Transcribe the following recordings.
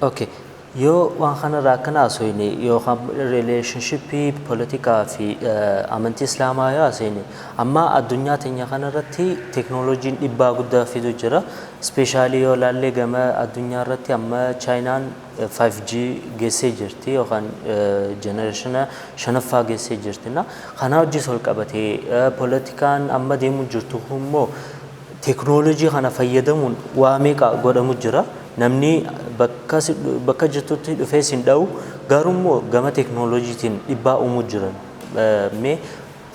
Okay. Yoo waan kanarraa akkana haasofne yookaan relationshipii poolitikaa fi amantii islaamaa yoo haasofne, amma addunyaa teenya kanarratti teeknooloojiin dhiibbaa guddaa fidu jira. Especially yoo ilaalle gama addunyaa irratti amma Chaayinaan 5G geessee jirti yookaan generation shanaffaa geessee jirti. Kanaa wajjis ol qabatee poolitikaan amma deemu jirtu immoo teeknooloojii kana fayyadamuun waa meeqa godhamu jira. Namni bakka jirtutti dhufee sin dha'u, garuu immoo gama teeknooloojiitiin dhiibbaa uumuu jiran. Mee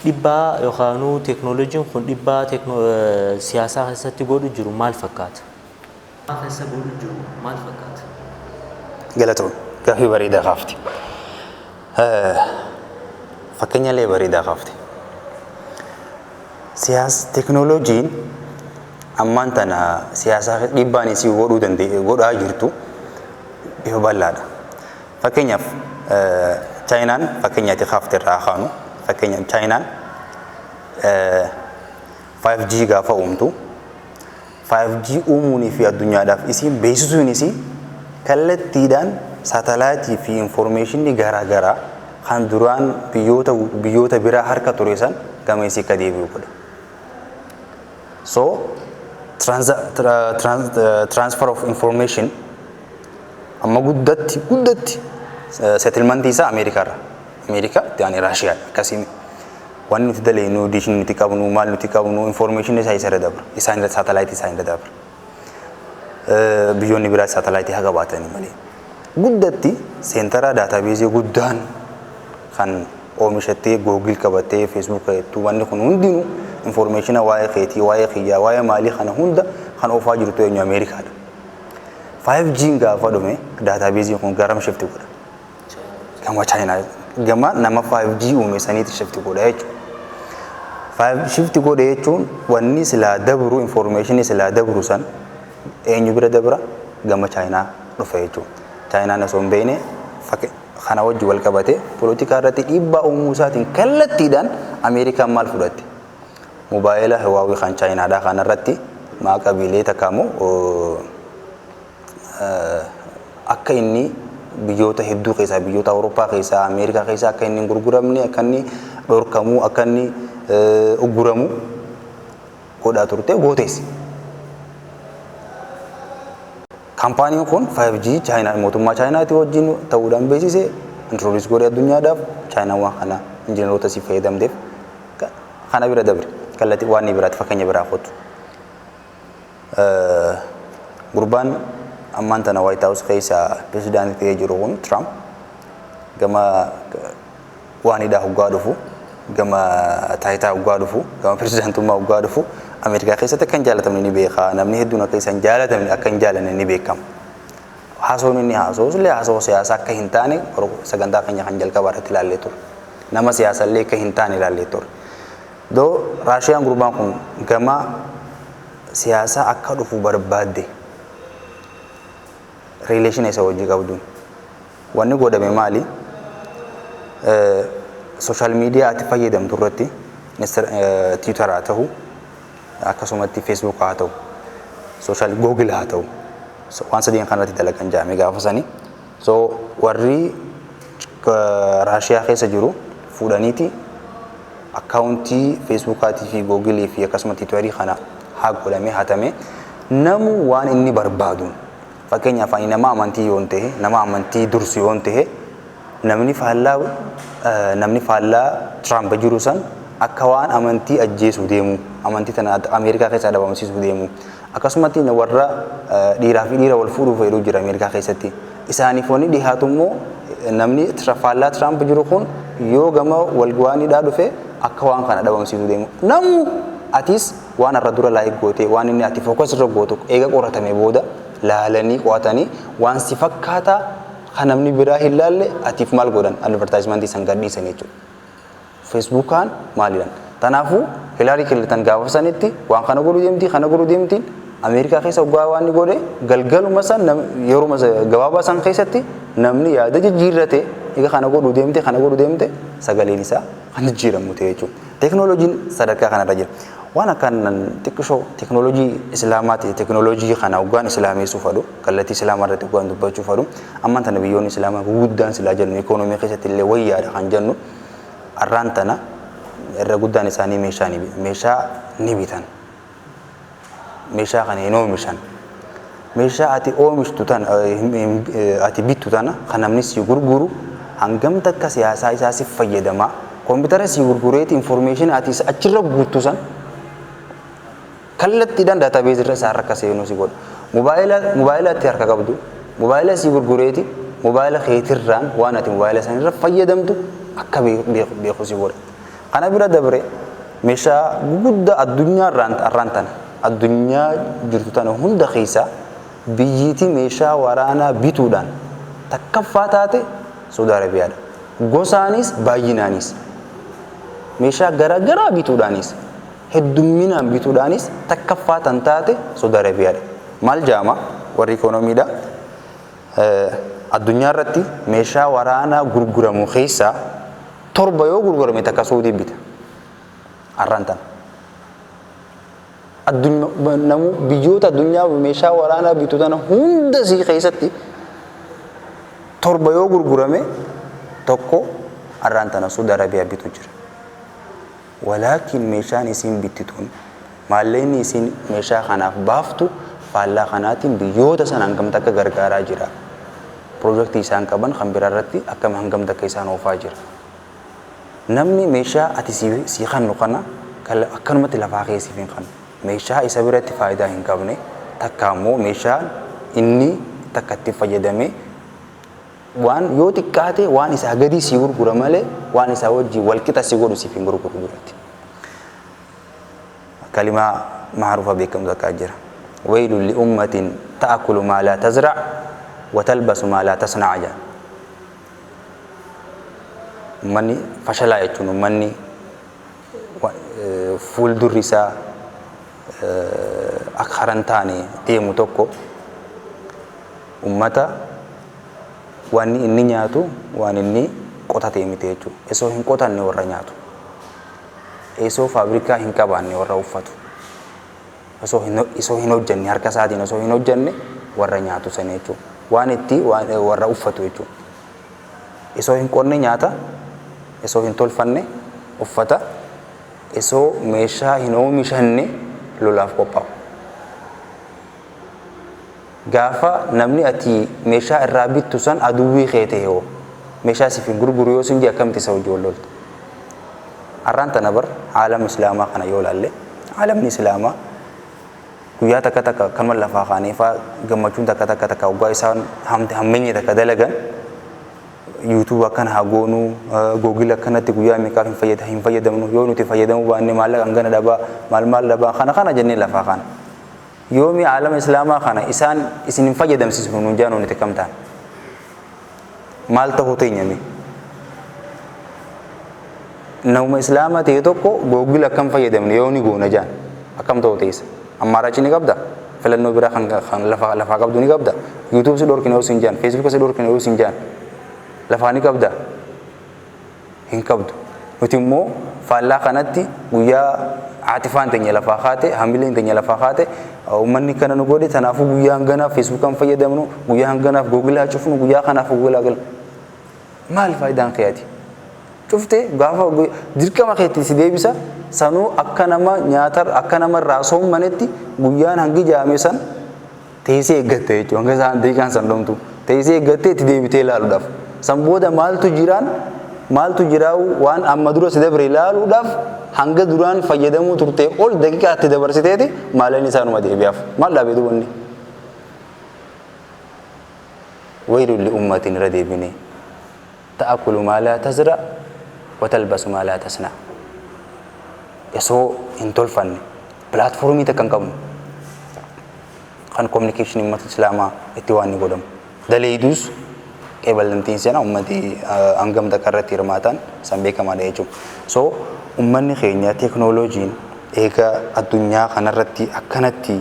dhiibbaa yookaan teeknooloojiin kun dhiibbaa siyaasaa keessatti godhu jiru maal fakkaata? Keessa godhu jiru maal fakkaata? Galatoon, gaaffii bareedaa kaafti. Fakkeenyallee bareedaa kaafti. Siyaasa teeknooloojiin ammaan tana siyaasaa dhiibbaan isii godhuu danda'e godhaa jirtu bifa bal'aadha. Fakkeenyaaf, Chaayinaan fakkeenyaatti kaafte irraa kaanu, fakkeenyaaf Chaayinaan 5G gaafa uumtu, 5G uumuunii fi addunyaadhaaf isiin beeksisuun isii kallattiidhaan saatalaayitii fi informationii garaa garaa kan duraan biyyoota biraa harka ture san gama isii akka deebi'u godha. So transfer of information amma guddatti guddatti settlementii isaa Ameerikaarra. Ameerikaa itti aanee Raashiyaa akkasii. Wanni nuti dalagnu, dishii nuti qabnu, maal nuti qabnu, information isaa isarra dabra. Isaan irra saatalaayitii isaan irra dabra. Biyyoonni biraa saatalaayitii haa qabaatanii malee. Guddatti centera databaseii guddaan kan oomishattee Google qabattee Facebook qabattuu, wanni kun hundinuu informationa waa'ee keetii, waa'ee kiyyaa, waa'ee maalii kana hunda kan oofaa jirtu eenyu? Ameerikaadha. 5G gaafa dhume databaseiin kun garam shift godha? Gama Chaayinaa, gama nama 5G uume saniitti shift godha jechuudha. 5 shift godhe jechuun wanni silaa dabru, informationii silaa dabru san eenyu bira dabra? Gama Chaayinaa dhufa jechuudha. Chaayinaan osoo hin beekne kana wajji wal qabate poolitikaa irratti dhiibbaa uumuu isaatiin kallattiidhaan Ameerikaan maal fudhatte? Mobaayila Huawei kan Chaayinaadhaa kanarratti maa qabiilee takka immoo akka inni biyyoota hedduu keessaa, biyyoota Awurooppaa keessaa, Ameerikaa keessaa akka inni hin gurguramne, akka inni dhorkamuu, akka inni ugguramu godhaa turte, gooteessi. Kaampaaniin kun 5G Chaayinaa mootummaa Chaayinaatii wajjin ta'uudhaan beeksise, introduce godhe addunyaadhaaf. Chaayinaan waan kana injiinaroota si fayyadamteef kana bira dabre kallattii waan inni biraatti fakkeenya biraa kottu. Gurbaan ammaan tana White House keessa pirezidaantii ta'ee jiru kun, Trump, gama waan hidhaa hoggaa dhufu, gama taayitaa hoggaa dhufu, gama pirezidaantummaa hoggaa dhufu, Ameerikaa keessatti akka hin jaalatamne ni beeka. Namni hedduun akka isa hin jaalatamne, akka hin jaalanne ni beekama. Haasoon inni haasa'us illee haasoo siyaasaa akka hin taane sagantaa keenya kan jalqabaa irratti ilaallee ture. Nama siyaasaa illee akka hin taane ilaallee ture. Doo Raashiyaan gurbaan kun gama siyaasaa akka dhufu barbaadde relationa isa wajji qabduun. Wanni godhame maali? Social media ati fayyadamtu irratti, Twitter haa ta'u, akkasumatti Facebook haa ta'u, social Google haa ta'u, waan sadiin kanarratti dalagan jaame gaafa sani. So warri Raashiyaa keessa jiru fuudhaniiti accountii Facebookaatii fi Googleii fi akkasuma Twitterii kana haa godhamee hatame namu waan inni barbaaduun. Fakkeenyaaf, ani nama amantii yoon ta'e, nama amantii dursu yoon ta'e, namni faallaa Trump jiru san akka waan amantii ajjeesuu deemu, amantii tana Ameerikaa keessaa dhabamsiisuu deemu, akkasumatti warra dhiiraa fi dhiira wal fuudhuuf fedhuu jira Ameerikaa keessatti, isaaniif wanni dhihaatu immoo namni faallaa Trump jiru kun yoo gama wal waanidhaa dhufe akka waan kana dhabamsiisuu deemu. Namu atis waan irra dura like goote, waan inni ati focus irra gootu eega qoratame booda laalanii qo'atanii waan si fakkaataa kan namni biraa hin laalle atiif maal godhan? Advertisementii san gadhiisan jechuudha. Facebookaan maalidhaan? Kanaafuu Hillary Clinton gaafa sanitti waan kana godhuu deemti, kana godhuu deemti. Ameerikaa keessa waggaa waan inni godhe galgaluma san, yeroo gabaabaa san keessatti namni yaada jijjiirrate egaa kana godhuu deemte, kana godhuu deemte, sagaleen isaa kan jijjiiramu ta'e jechuudha. Teeknooloojiin sadarkaa kanarra jira. Waan akkaan xiqqishoo teknoolojii islaamaati, teknoolojii kana hoggaan islaameessuu fadhu, kallattii islaamaa irratti hoggaan dubbachuu fadhu, ammaan tana biyyoonni islaamaa guguddaan silaa jennu ikoonoomii keessatti illee wayyaadha kan jennu arraan tana irra guddaan isaanii meeshaa ni bitan. Meeshaa kana hin oomishan. Meeshaa ati oomishtu tana, ati bittu tana kan namni si gurguru hangam takka siyaasaa isaa si fayyadamaa. Koompitara si gurgureeti information ati achirra guuttu san kallattiidhaan database irra isaa harka seenuu si godha. Mobaayila ati harka qabdu, mobaayila si gurgureeti mobaayila keetirraan waan ati mobaayila sanirra fayyadamtu akka beeku si godha. Kana bira dabre meeshaa guguddaa addunyaa irraan tana addunyaa jirtu tana hunda keessaa biyyiitii meeshaa waraanaa bituudhaan takkaffaa taate Saudi Arabiyaadha. Gosaanis baay'inaanis meeshaa garaagaraa bituudhaanis heddumminaan bituudhaanis takkaffaa tan taate Saudi Arabiyaadha. Maal jaama warri ikoonomiidha. Addunyaa irratti meeshaa waraanaa gurguramu keessaa 7 yoo gurgurame takka Saudii bita. Arraan tana. Addunyaa biyyoota addunyaa meeshaa waraanaa bitu tana hunda sii keessatti 7 yoo gurgurame 1 arraan tana Saudi Arabiyaa bitu jira. Walaakin meeshaan isiin bittituun maallaqni isiin meeshaa kanaaf baaftu faallaa kanaatiin biyyoota sana hangam takka gargaaraa jira. Piroojeektii isaan qaban kan biraa irratti akkam hangam takka isaan oofaa jira. Namni meeshaa ati sii kannu kana akkanumatti lafaa keessiif hin kannu. Meeshaa isa biratti faayidaa hin qabne takka immoo meeshaan inni takka itti fayyadamee waan yoo xiqqaate waan isaa gadi sii gurgura malee waan isaa wajjin walqixa si godhu siif hin gurguru duratti. Kalimaa maarufa beekamtu akka jira. Waylun li ummatin ta'akulu maa laa tazra' wa talbasu maa laa tasna'a jedha. Ummanni fashalaa jechuun ummanni fuuldurri isaa akka haran taane deemu tokko ummata waan inni nyaatu waan inni qotate miti jechuudha. Osoo hin qotanne warra nyaatu. Osoo faabrikaa hin qabaanne warra uffatu. Osoo hin hojjanne harka isaatiin osoo hin hojjanne warra nyaatu sana jechuudha. Waan itti warra uffatu jechuudha. Osoo hin qonne nyaata, osoo hin tolfanne uffata, osoo meeshaa hin oomishanne lolaaf qophaa'u. Gaafa namni ati meeshaa irraa bittu san aduwwii kee ta'e hoo meeshaa siif hin gurguru yoo sin jee akkamitti isa wajjin wal lolta? Arraan tana bar aalam islaamaa kana yoo ilaalle aalamni islaamaa guyyaa takka takka kanuma lafaa kaanee faa gammachuun takka takka takka waggaa isaan hammeenye takka dalagan YouTube akkana haa goonuu, Google akkanatti guyyaa meeqaaf hin fayyadamnu, yoo nuti fayyadamuu baanne maallaqa hangana dhabaa, maal maal dhabaa, kana kana jennee lafaa kaana. Yoomi aalama islaamaa kana isaan isin hin fayyadamsiisnu nuun jaanuu nuti kam taana? Maal ta'uu teenyame? Nama islaamaa ta'e tokko Google akkam fayyadamne yoo ni goona jaan akkam ta'uu teessa? Ammaaraachi ni qabda? Filannoo biraa kan lafaa qabdu ni qabda? YouTube si dhorkine yoo sin jaan, Facebook si dhorkine yoo sin jaan lafaa ni qabda? Hin qabdu. Nuti immoo faallaa kanatti guyyaa aatifaan teenya lafaa kaate, hamileen teenya lafaa kaate, uummanni kana nu godhe, kanaafuu guyyaa hanganaaf Facebook kan fayyadamnu, guyyaa hanganaaf Google haa cufnu, guyyaa kanaaf Google haa galu. Maal faayidaan keeti? Cuftee gaafa dirqama keetti si deebisa, sanuu akka nama nyaata akka nama irraa soommanetti guyyaan hangi jaame san teessee eeggatte jechuudha. Hanga isaan daqiiqaan san dhumtu teessee eeggattee itti deebitee ilaaluudhaaf. San booda maaltu jiraan maaltu jiraa'u waan amma dura si dabre ilaaluudhaaf hanga duraan fayyadamuu turte ol daqiiqaa itti dabarsiteeti maaleen isaanuma deebi'aaf. Maal dhaabee dubanni? Waylun li ummatin irra deebinee ta'akulu maa laa tazra wa talbasu maa laa tasna. Osoo hin tolfanne pilaatfoormii takka hin qabnu kan kominikeeshinii uummata islaamaa itti waan ni godhamu. Daleeyduus qeebalamtiin seenaa uummati hangam takka irratti hirmaatan san beekamaadha jechuudha. So uummanni keenya teeknooloojiin eega addunyaa kanarratti akkanatti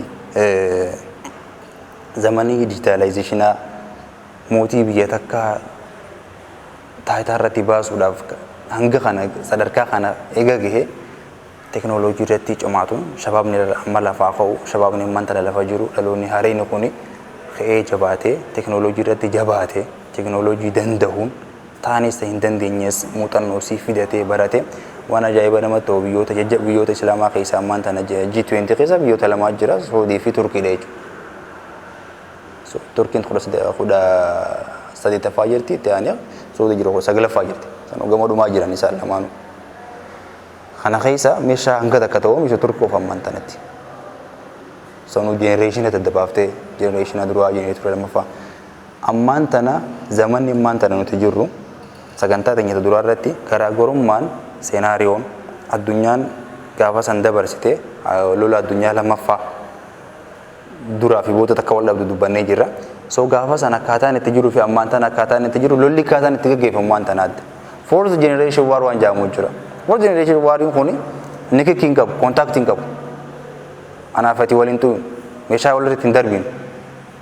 zamanii dijitaalaayizeeshinaa mootii biyya takkaa taayitaa irratti baasuudhaaf hanga kana sadarkaa kana eega gahe Teknooloojii irratti cimaatuun shabaabni amma lafaa ka'u, shabaabni ammaan tana lafa jiru, dhaloonni haareen kuni ka'ee jabaatee, teknooloojii irratti jabaatee, teknooloojii danda'uun taanis hin dandeenyes muuxannoo sii fidatee barate. Waan ajaa'iba namatti ta'u, biyyoota Islaamaa keessaa ammaan tana G20 keessa biyyoota lamaa jira, Saudii fi Turkiidha jechuudha. Turkiin 18ffaa jirti, itti aanee Saudii jiru 9ffaa jirti. Sanuu gama dhumaa jiran isaan lamaanuu. Kana keessa meeshaa hanga takka ta'u oomishu Turkii qofa ammaan tanatti. Sanuu generation daddabaaftee, generation duraa, generation lammaffaa. Ammaan tana zamanni ammaan tana nuti jirru, sagantaa teenya duraa irratti garaagarummaan scenarioon addunyaan gaafa san dabarsite, lola addunyaa lammaffaa duraa fi booda takka wal dhabdu dubbannee jirra. So gaafa san akkaataan itti jiruu fi ammaan tana akkaataan itti jiru, lolli akkaataan itti gaggeeffamu waan tanaatti. Fourth generation war waan jedhamu jira. Fourth generation wariin kuni nikikkii hin qabu, contact hin qabu. Anaaf ati waliin tu'u, meeshaa walirratti hin darbinu.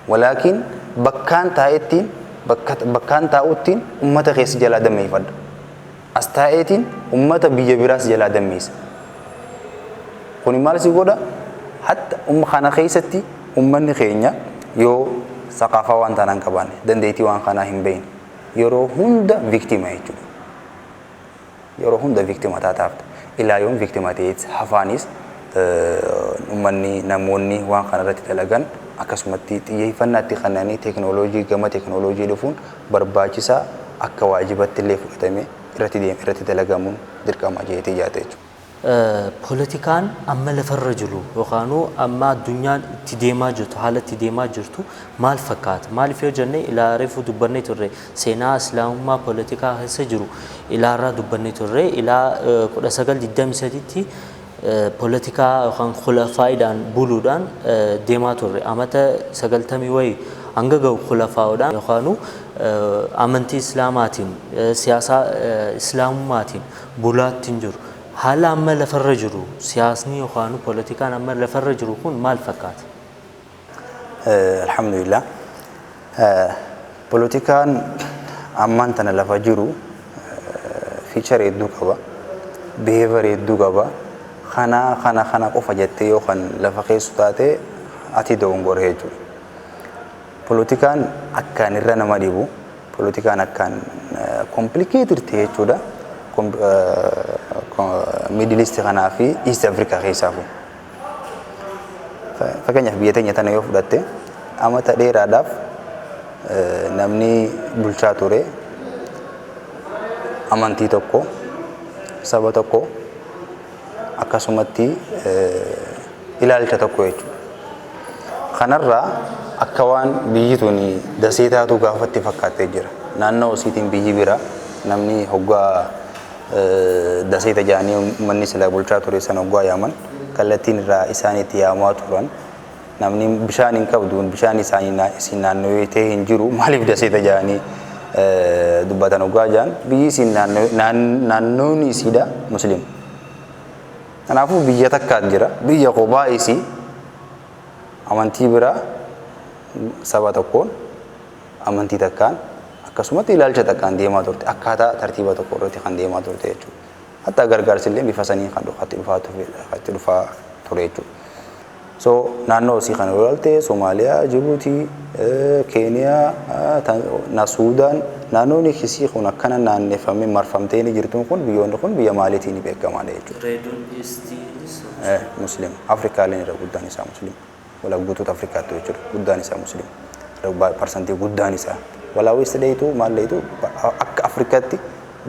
Walaakin bakkaan taa'ettiin, bakkaan taa'uttiin uummata keessa jalaa dammeeffadha. As taa'eetiin uummata biyya biraas jalaa dammeessa. Kuni maal si godha? Hatta kana keessatti uummanni keenya yoo saqaafaa waan tanaa hin qabaanne, dandeettii waan kanaa hin beekne, yeroo hunda victima jechuudha. Yeroo hunda victima taataafta. Ilaa yoon victima ta'eet hafaanis uummanni, namoonni waan kana irratti dalagan akkasumatti xiyyeeffannaa itti kennanii teekinooloojii, gama teekinooloojii dhufuun barbaachisaa akka waajibatti illee fudhatamee irratti deem irratti dalagamuun dirqama jeetee jaata jechuudha. Poolitikaan amma lafarra jiru yookaan amma addunyaan itti deemaa jirtu, haala itti deemaa jirtu maal fakkaata? Maaliif yoo jenne, ilaa reefu dubbannee turre, seenaa Islaamummaa poolitikaa keessa jiru ilaarraa dubbannee turre. Ilaa 1923tti poolitikaa yookaan khulafaa'iidhaan buluudhaan deemaa turre. Amata 90 wayii hanga ga'u khulafaa'uudhaan yookaan amantii Islaamaatiin, siyaasa Islaamummaatiin bulaatti hin jiru. Haala amma lafarra jiru, siyaasni yookaan poolitikaan amma lafarra jiru kun maal fakkaata? Alhamdulillah. Poolitikaan ammaan tana lafa jiru feature hedduu qaba. Behavior hedduu qaba. Kana kana kana qofa jettee yoo kan lafa keessu taate ati dogongore jechuudha. Poolitikaan akkaan irra nama dhibu, poolitikaan akkaan complicated ta'e jechuudha. Middle East kanaa fi East Africa keessaafu. Fakkeenyaaf, biyya teenya tana yoo fudhatte, amata dheeraadhaaf namni bulchaa ture amantii tokko, saba tokko, akkasumatti ilaalcha tokko jechuudha. Kanarraa akka waan biyyi tun dasee taatu gaafatti fakkaattee jira. Naannoo isiitiin biyyi bira namni hoggaa daseeta jedhanii uummanni silaa bulchaa ture sana hoggaa yaaman, kallattiin irraa isaan itti yaamaa turan, namni bishaan hin qabdu, bishaan isaanii isin naannoo ta'e hin jiru, maaliif daseeta jedhanii dubbatan hoggaa jedhan, biyyi isin naannoon isiidha Musliima. Kanaafuu biyya takkaat jira, biyya kophaa isii amantii biraa, saba tokkoon, amantii takkaan, akkasumatti ilaalcha takkaan deemaa turte, akkaataa tartiiba tokko irratti kan deemaa turte jechuudha. Hatta gargaarsi illee bifa sanii kan itti dhufaa ture jechuudha. So naannoo isii kana yoo ilaalte, Somaaliyaa, Jibuutii, Keeniyaa, na Suudaan, naannoon isii kun akkana naanneffamee marfamtee ni jirtuun kun, biyyoonni kun biyya maaliitiin beekamaadha jechuudha. Reeduun Eastiinis Muslim. Afrikaaleen irra guddaan isaa Muslim. Walaa guutuutu Afrikaatti jechuudha. Guddaan isaa Muslim. Parsantii guddaan isaa. Walaa West dheetu maal dheetu, akka Afrikaatti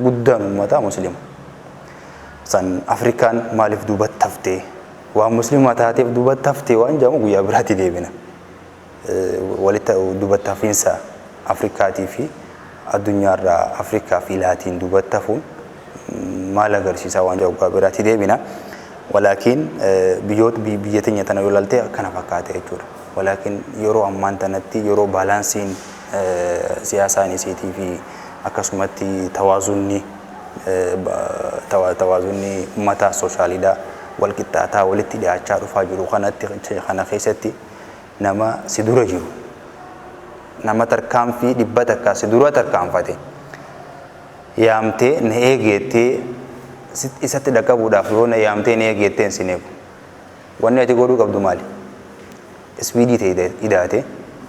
guddaan uummataa Muslima. San Afrikaan maaliif duubatti haftee, waan Musliima taateef duubatti haftee waan jedhamu guyyaa biraatti deebina. Walitti duubatti hafiinsa Afrikaatii fi addunyaarraa Afrikaa fi Laatiin duubatti hafuun maal agarsiisa waan jedhu guyyaa biraatti deebina. Walaakin biyyoota biyya teenya tana yoo ilaalte akkana fakkaata jechuudha. Walaakin yeroo ammaan tanatti, yeroo balanceiin siyaasaan isiitii fi akkasumatti tawaazunni uummataa, socialiidhaa wal qixxaataa walitti dhiyaachaa dhufaa jiru kanatti, kana keessatti nama si dura jiru, nama tarkaanfii 100 si dura tarkaanfate yaamtee na eegeettee Isatti dhaqqabuudhaaf yoo na yaamtee ni eegetteen sin eegu. Wanni ati godhuu qabdu maali? Speed ta'e idaate,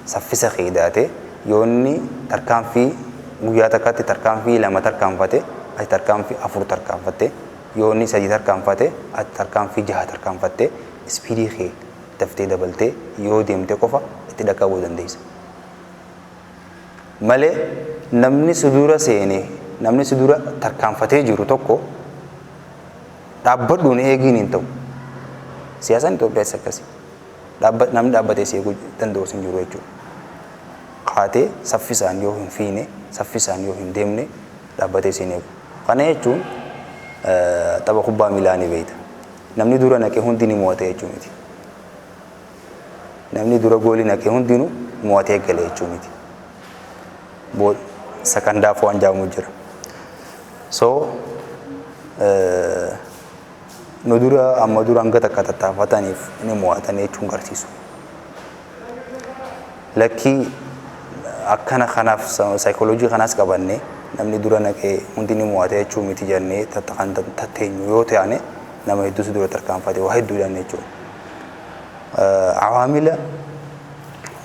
saffisa kee idaate, yoo inni tarkaanfii guyyaa takkaatti tarkaanfii 2 tarkaanfate, ati tarkaanfii 4 tarkaanfatte, yoo inni 3 tarkaanfate, ati tarkaanfii 6 tarkaanfatte, speed kee daftee dabaltee yoo deemte qofa itti dhaqqabuu dandeessa. Malee namni si dura seene, namni si dura tarkaanfatee jiru tokko dhaabbadhuun eegiin hin ta'u. Siyaasaan Itoophiyaas akkasi. Namni dhaabbatee si eeguu danda'u hin jiru jechuudha. Kaatee saffisaan yoo hin fiine, saffisaan yoo hin deemne dhaabbatee si hin eegu. Kana jechuun tapha kubbaa miilaa ni beekta. Namni dura naqe hundi ni mo'ate jechuu miti. Namni dura goolii naqe hundinuu mo'atee gale jechuu miti. Sakandaaf waan jaamu jira. So nu dura amma dura hanga takka tattaafataniif ni mo'atan jechuun garsiisu. Lakkii akkana kanaaf saayikooloojii kanaas qabanne namni dura naqee hundi ni mo'ate jechuu miti jennee kan tatteenyu yoo ta'ane nama hedduutu dura tarkaanfate waa hedduudhaan jechuudha. Awaamila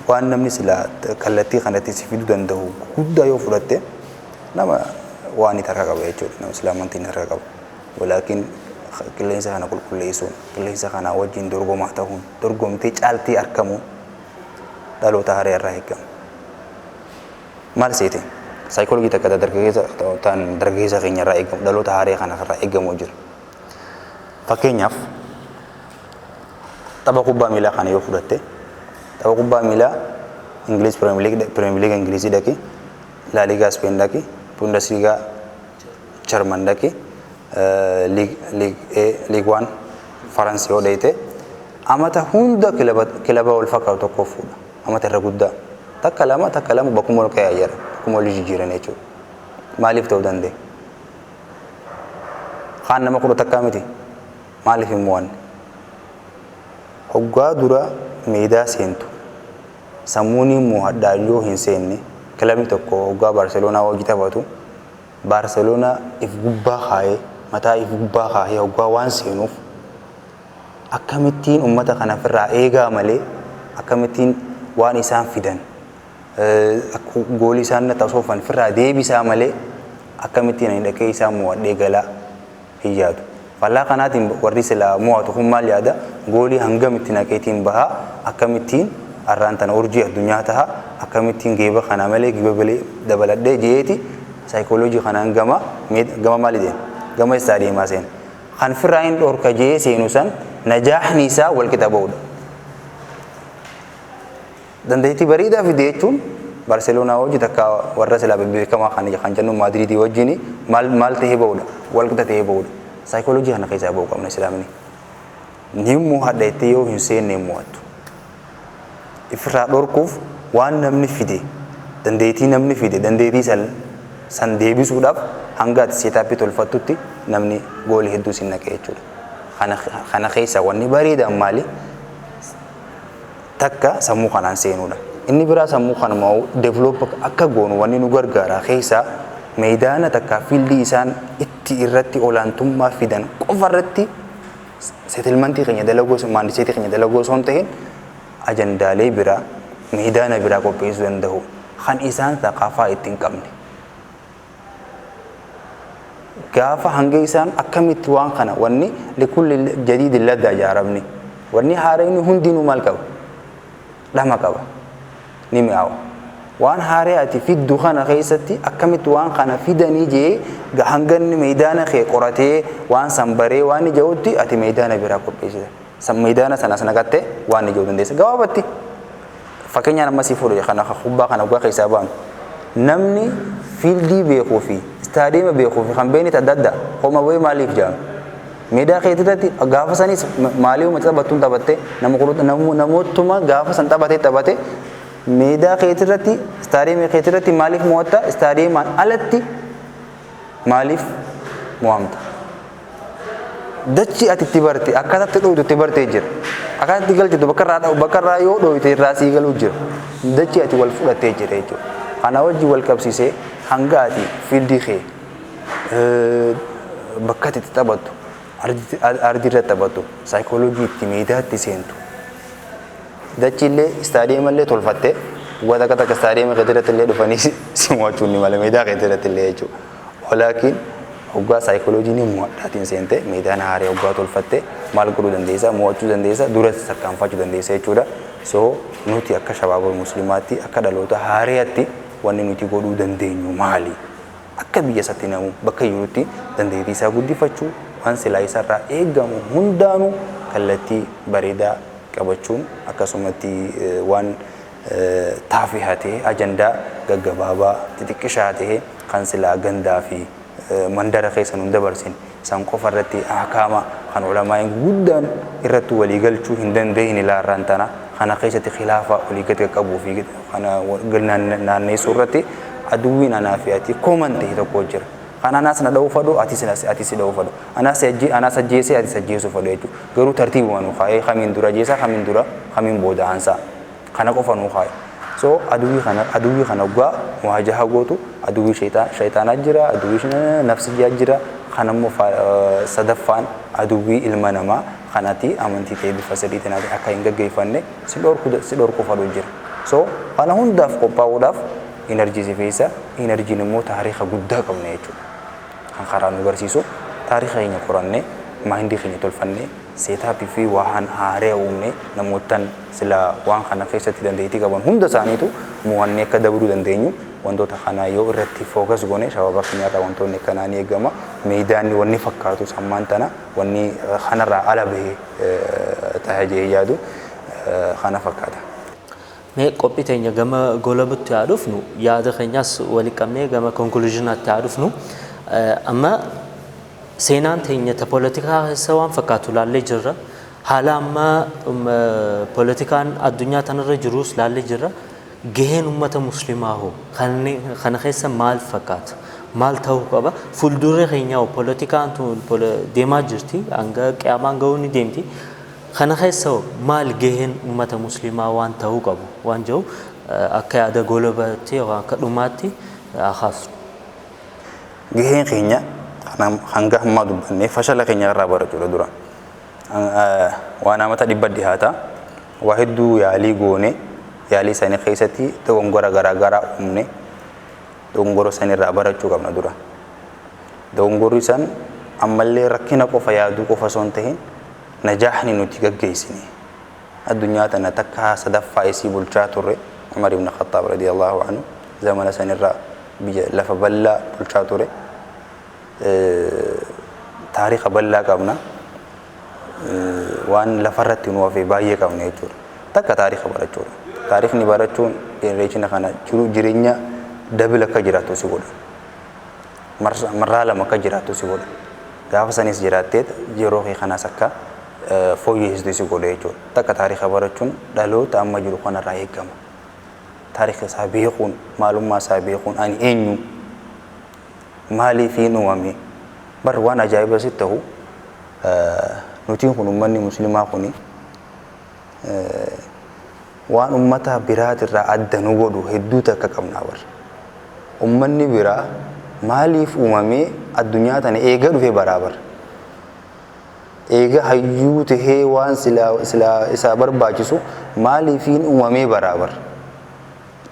waan namni sila kallattii kanatti si fiduu danda'u guddaa yoo fudhatte nama waan itti harka qaba jechuudha. Nama silaa amantiin harka qaba. Walaakin qilleensa kana qulqulleessuun, qilleensa kanaa wajjin dorgomaa ta'uun, dorgomtee caaltee argamuun dhaloota haaraa irraa eegama. Maal seete? Saayikooloojii takka dargaggeessa ta'an dargaggeessa keenya irraa eegamu, dhaloota haaraa kana irraa eegamu jira. Fakkeenyaaf tapha kubbaa miilaa kana yoo fudhatte, tapha kubbaa miilaa Ingiliz Premier League Ingilizii dhaqi, La Liga Spain dhaqi, Bundesliga German dhaqi, League A, League 1 Faransi yoo dheeyte amata hunda kilaba wal fakkaatu tokko fuudha. Amata irra guddaa. Takka lama takka lama bakkuma ol ka'ee jira. Bakkuma ol jijjiiran jechuudha. Maaliif ta'uu danda'e? Kaan nama 11 miti. Maaliif hin mo'anne? Hoggaa dura meedaa seentu sammuun mo'adhaa yoo hin seenne kilabni tokko hoggaa Baarseloonaa hojii taphatu Baarseloonaa if gubbaa kaayee mataa if gubbaa kaayee hoggaa waan seenuuf akkamittiin uummata kana ofirraa eegaa malee akkamittiin waan isaan fidan goolii isaan tasoofan ofirraa deebisaa malee akkamittiin ani dhaqee isaan mo'adhee galaa hin yaadu. Fallaa kanaatiin warri silaa mo'atu kun maal yaada? Goolii hangam itti naqeetiin bahaa akkamittiin har'aan tana urjii addunyaa taha akkamittiin geeba kana malee geeba malee dabaladhee jeeti saayikooloojii kanaan gama gama maali deema? Gama istaadiyeemaa seena. Kan firraa hin dhorka jee seenu san najaaxni isaa wal qixa ba'uudha. Dandeettii bareedaa fide jechuun Baarseloonaa wajji takka warra silaa beekamaa kan jennu Maadriidii wajjin maal maal ta'ee ba'uudha? Wal qixa ta'ee ba'uudha. Saayikooloojii kana keessaa ba'uu qabna islaamni. Ni mo'adha jettee yoo hin seenne hin mo'attu. Ifirraa dhorkuuf waan namni fide dandeettii namni fide dandeettii san deebisuudhaaf hanga ati seetaappii tolfattutti namni goolii hedduu sin naqe jechuudha. Kana keessa wanni bareedaan maali? Takka sammuu kanaan seenuudha. Inni biraa sammuu kanuma develop akka goonu wanni nu gargaara keessaa meedaana takka fiildii isaan itti irratti olaantummaa fidan qofa irratti seetilmantii keenya dalaguu maandiseetii keenya dalaguu osoo hin ta'in ajandaalee biraa meedaana biraa qopheessuu danda'u kan isaan thaqaafaa itti hin qabne. Gaafa hanga isaan akkamitti waan kana wanni likulli jadiidin laddaa jaaramni wanni haarayni hundinuu maal qaba? Dhama qaba. Ni mi'aawa. Waan haaree ati fiddu kana keessatti akkamitti waan kana fidanii jee hanga inni meedaana kee qoratee waan san baree waan ija'utti ati meedaana biraa qopheessita. San meedaana sanas naqattee waan ija'uu dandeessa. Gabaabatti fakkeenyaan amma si fuudhe kana kubbaa kana dhugaa keessaa baanu. Namni fiildii beekuu fi istaadiyeema beekuu fi kan beekni adda adda homa wayii maaliif jedhama? Meedaa keetirratti gaafa sanis maalii uummata taphattuun taphattee namootuma gaafa san taphatee taphate meedaa keetirratti istaadiyeemii keetirratti maaliif mo'atta? Istaadiyeemaan alatti maaliif mo'amta? Dachi ati itti barte akkaataatti dhoytu itti bartee jira. Akkaataatti galchitu bakka irraa yoo dhoyte irraa sii galuu jira. Dachi ati wal fudhattee jira jechuudha. Kana wajjin wal qabsiisee hanga ati fiildii kee Bakka itti taphattu, ardii irratti taphattu, saayikooloojii itti meedaatti seentu. Dachiillee istaadiyeemallee tolfattee waggaa takka takka istaadiyeema keessatti illee dhufanii si mo'achuun ni mala meedaa keessatti illee jechuudha. Walaakin hoggaa saayikooloojii ni mo'adhaatiin seente, meedaan haaree hoggaa tolfatte, maal godhuu dandeessa? Mo'achuu dandeessa, dura tarkaanfachuu dandeessa jechuudha. So nuti akka shabaaba muslimaatti, akka dhaloota haareetti, wanni nuti godhuu dandeenyu maali? Akka biyya isaatti namu bakka jirutti dandeettii isaa guddifachuu, waan silaa isarraa eegamu hundaanuu kallattii bareedaa qabachuun, akkasumatti waan taafihaa ta'e, ajandaa gaggabaabaa xixiqqishaa ta'e kan silaa gandaa fi mandara keessa nun dabarsin san qofa irratti, ahkaama kan ulamaa'in guddaan irratti walii galchuu hin dandeenye ilaarraan tana kana keessatti khilaafa walii gadi qaqqabuu fi kana naanneessuu irratti aduwwiin anaa fi ati common ta'e tokko jira. Kan anaas na dha'uu fadhu, atis si dha'uu fadhu. Anaas ajjeesee, atis ajjeesuu fadhu jechuudha. Garuu tartiibuma nu kaa'ee, kamiin dura ajjeesaa, kamiin dura, kamiin booda aansaa. Kana qofa nu kaa'e. So aduwwii kana waggaa muwaajaha gootu, aduwwii shayxaanaa jira, aduwwii nafsiyyaa jira. Kan ammoo sadaffaan aduwwii ilma namaa kanati amantii ta'e bifa sadiitiin akka hin gaggeeffanne si dhorku fadhu jira. So kana hundaaf qophaa'uudhaaf energy si feessa. Energyn immoo taariika guddaa qabna jechuudha. Kan karaa nu barsiisu taariika keenya qorannee, mindii keenya tolfannee, setupii fi waan haaree uumne, namootaan sila waan kana keessatti dandeettii qaban hunda isaaniitu mo'annee akka dabruu dandeenyu, wantoota kana yoo irratti focus goone, sababa keenyarraa wantoonni akkanaa ni eegama. Meedaanni wanni fakkaatu sammaan tana wanni kanarraa ala bahee ta'ee jee yaadu kana fakkaata. Mee qophii teenya gama golabutti haa dhufnu, yaada keenyas walii qabnee gama conclusionaatti haa dhufnu. Amma seenaan teenya ta poolitikaa keessa waan fakkaatu laallee jirra. Haala amma poolitikaan addunyaa tanarra jirus laallee jirra. Gaheen uummata musliimaa hoo kana keessa maal fakkaata? Maal ta'uu qaba? Fuuldurri keenya hoo? Poolitikaan tun deemaa jirti, hanga qiyaamaan gahuu ni deemti. Kana keessa hoo maal gaheen uummata musliimaa waan ta'uu qabu waan jiru akka yaada golabaatti yookaan akka dhumaatti haa kaasnu. Gaheen keenya hanga ammaa dubbannee fashala keenya irraa barachuudha dura. Waan amata 100 dhihaata. Waa hedduu yaalii goone, yaalii isaanii keessatti dogongora garaagaraa uumne, dogongora isaanii irraa barachuu qabna dura. Dogongorri isaan ammallee rakkina qofa yaaduu qofa osoo hin ta'in, najaahni nuti gaggeessine. Addunyaa tana takka sadaffaa isii bulchaa turre, Umar ibn Khattaab radiyallahu anhu zamana sanirraa biyya lafa bal'aa bulchaa ture. Taariika bal'aa qabna. Waan lafarratti nu hafe baay'ee qabna jechuudha. Takka taariika barachuudha. Taariikni barachuun generationa kana jiru jireenya double akka jiraattu si godha. Marraa lama akka jiraattu si godha. Gaafa sanis jiraattee yeroo kee kanas akka fooyyessitu si godha jechuudha. Takka taariika barachuun dhaloota amma jiru kanarraa eegama. Taariika isaa beekuun, maalummaa isaa beekuun, ani eenyu, maaliifiin uumame? Bar waan ajaa'iba sitti ta'u, nutiin kun, uummanni musliimaa kuni, waan ummata biraatirraa adda nu godhu hedduu takka qabnaa bar. Ummanni biraa maaliif uumamee addunyaa tana eega dhufe baraa bar. Eega hayyuu tahee waan silaa isaa barbaachisu maaliifiin uumamee baraa bar.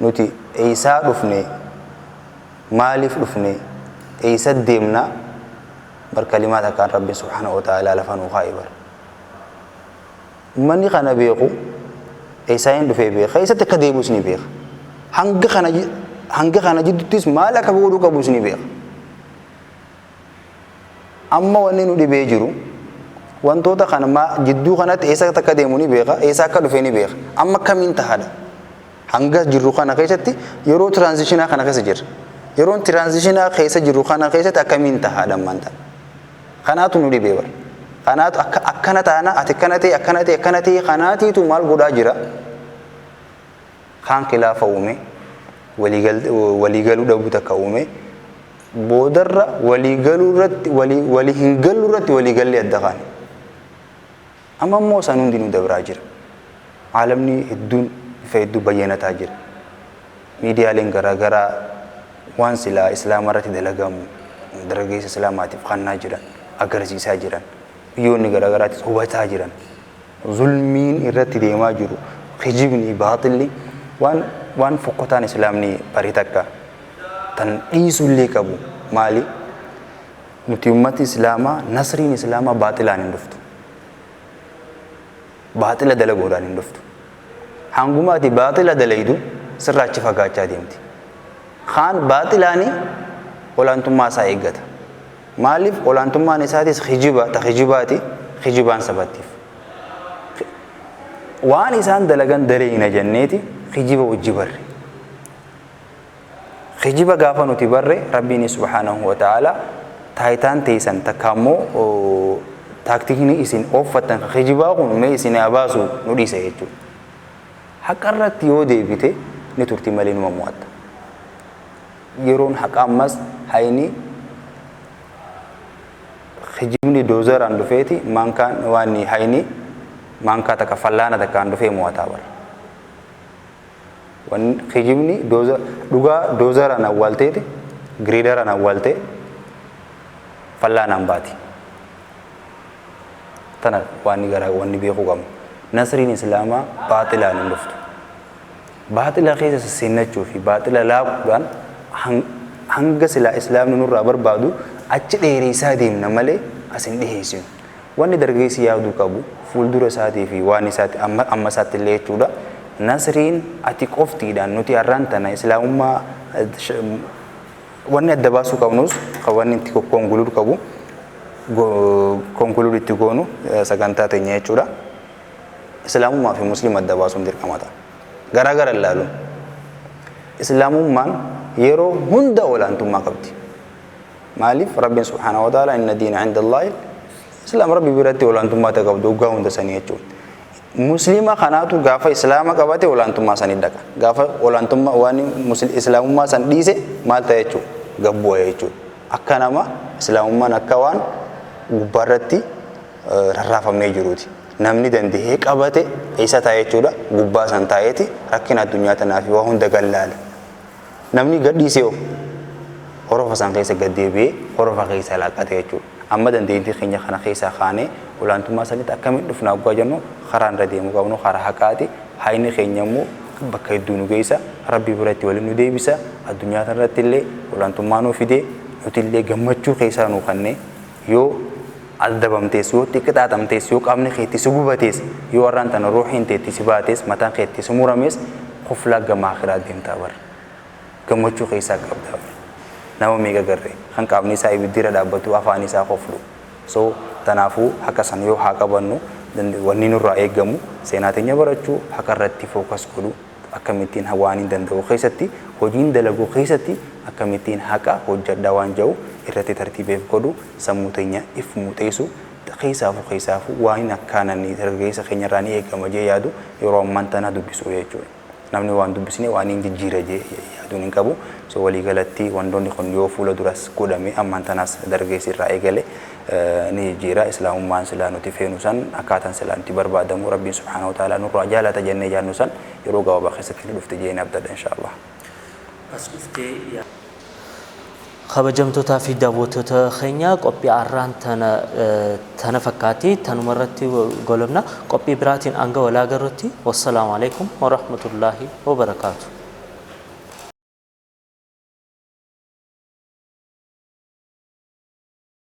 Nuti eessaa dhufne? Maaliif dhufne? Eessa deemna? Bar kalimaa takkaan Rabbi subhaanahu wa ta'ala lafa nuu kaa'e bar. Uummanni kana beeku eessaa hin dhufee beeka, eessatti akka deebi'us ni beeka. Hanga kana jidduttis maal akka godhuu qabus ni beeka. Amma wanni nu dhibee jiru wantoota kana jidduu kanatti eessa akka deemu ni beeka, eessa akka dhufe ni beeka. Amma akkamiin tahaadha? Hanga jirru kana keessatti, yeroo transitionaa kana keessa jirra. Yeroon transitionaa keessa jirru kana keessatti akkamiin tahaadha ammaan tana? Kanaatu nu dhibee bara. Kanaatu akka akkana taana, ati akkana ta'e, akkana ta'e, akkana ta'e, kanaatiitu maal godhaa jira? Kaan khilaafa uume, waliigaluu dhabuu takka uume, boodarra waliigaluu irratti walii hin gallu irratti waliigallee adda kaane. Amma immoo isaan hundinuu dabraa jira. Aalamni hedduun bifa hedduu bayyanataa jira. Miidiyaaleen garaagaraa waan silaa islaama irratti dalagamu Dargaggeessa Islaamaatiif kannaa jiran, agarsiisaa jiran, biyyoonni garaagaraatis hubataa jiran. Zulmiin irratti deemaa jiru, kijibni, baaxilli waan fokkotaan Islaamni barii takka tan dhiisullee qabu maali? Nuti ummati Islaamaa, nasriin Islaamaa baaxilaan hin dhuftu. Baaxila dalaguudhaan hin dhuftu. Hanguma ati baaxila dalaydu sirraa achi fagaachaa deemti. Kaan baaxilaanii olaantummaa isaa eeggata. Maaliif olaantummaan isaatis kijiba ta kijibaati, kijibaan sabattiif. Waan isaan dalagan dalayna jenneeti kijiba wajji barre. Kijiba gaafa nuti barre, Rabbiin subhaanahu wa ta'ala taayitaan teessan takka ammoo taaktikni isin ooffattan kijibaa kun mee isin haa baasu nu dhiisa jechuudha. Haqa irratti yoo deebite ni turti malee numa mo'atta. Yeroon haqa ammas hayni kijibni doozaraan dhufeeti, maankaan waan hayni maankaa takka fallaana takkaan dhufee mo'ataa bara. Wanni kijibni dooza dhugaa doozaraan awwaalteeti, giriidaraan awwaaltee fallaanaan baati. Tana waan gara wanni beekuu qabnu. Nasriin Islaamaa baaxilaan hin dhuftu. Baaxila keessa sasseennachuu fi baaxila laaquudhaan hanga silaa Islaamni nurraa barbaadu achi dheereessaa deemna malee as hin dhiheessinu. Wanni dargaggeessi yaaduu qabu fuuldura isaatii fi waan isaatti amma isaatti illee jechuudha. Nasriin ati qoftiidhaan nuti har'aan tana Islaamummaa wanni adda baasuu qabnus kan wanni itti conclude qabu, conclude itti goonu sagantaa teenya jechuudha. Islaamummaa fi Musliima adda baasuun dirqama ta'a. Garaagara ilaaluun. Islaamummaan yeroo hunda olaantummaa qabdi. Maaliif? Rabbiin subhaanahu wa ta'ala inna diina inda Allaahi Islaam, Rabbi biratti olaantummaa ta'e qabdu waggaa hunda sanii jechuudha. Musliima kanaatu gaafa Islaama qabate olaantummaa sanii dhaqa. Gaafa olaantummaa waan Islaamummaa san dhiise maal ta'e jechuudha? Gabbu'a jechuudha. Akka nama Islaamummaan akka waan gubbaarratti rarraafamee jiruuti. Namni danda'ee qabate eessa taa'e jechuudha? Gubbaa san taa'eeti rakkina addunyaa tanaa fi waa hunda gallaala. Namni gadhiisee hoo horofa san keessa gad deebi'ee horofa keessa laaqate jechuudha. Amma dandeettii keenya kana keessaa kaanee olaantummaa sanitti akkamitti dhufna waggaa jennu, karaan irra deemuu qabnu karaa haqaati. Hayni keenya immoo bakka hedduu nu geessa. Rabbi biratti waliin nu deebisa. Addunyaa kanarratti illee olaantummaa nu fidee nuti illee gammachuu keessaa nu kennee, yoo adabamtees, yoo xiqqixaaxamtees, yoo qaamni keetti si gubatees, yoo har'aan tana ruuxiin teetti si baatees, mataan keetti si muramees, kuflaa gama akhiraa deemtaa bara. Gammachuu keessaa qabdaa bara. Nama meeqa garree kan qaamni isaa ibiddira dhaabbatu afaan isaa koflu. So tanaafuu haqa san yoo haa qabannu, wanni nurraa eeggamu seenaa teenya barachuu, haqa irratti focus godhu, akkamittiin waan hin danda'u keessatti, hojiin dalaguu keessatti akkamittiin haqa hojjedha waan jedhu irratti tartiibeef godhu, sammuu teenya if muuxeessu. Keessaafu waan akkaananii dargaggeessa keenya irraa ni eegama jee yaadu yeroo ammaan tana dubbisuu jechuudha. Namni waan dubbisne waan hin jijjiira jee yaaduun hin qabu. So waliigalatti wantoonni kun yoo fuula duras godhame, ammaan tanaas dargaggeessi irraa eegale ni jijjiira. Islaamummaan silaa nuti feenu san, akkaataan silaa nuti barbaadamu, Rabbiin subhaanahu wa ta'ala nurraa jaalata jennee jaannu san yeroo gabaabaa keessatti ni dhufte jee ni abdadha, inshaallah. As dhuftee kabajamtootaa fi daawwattoota keenya, qophii har'aan tana fakkaatti, tanuma irratti golobna. Qophii biraatiin hanga walaa agarrutti, wassalaamu alaikum warahmatullaahi wabarakaatu.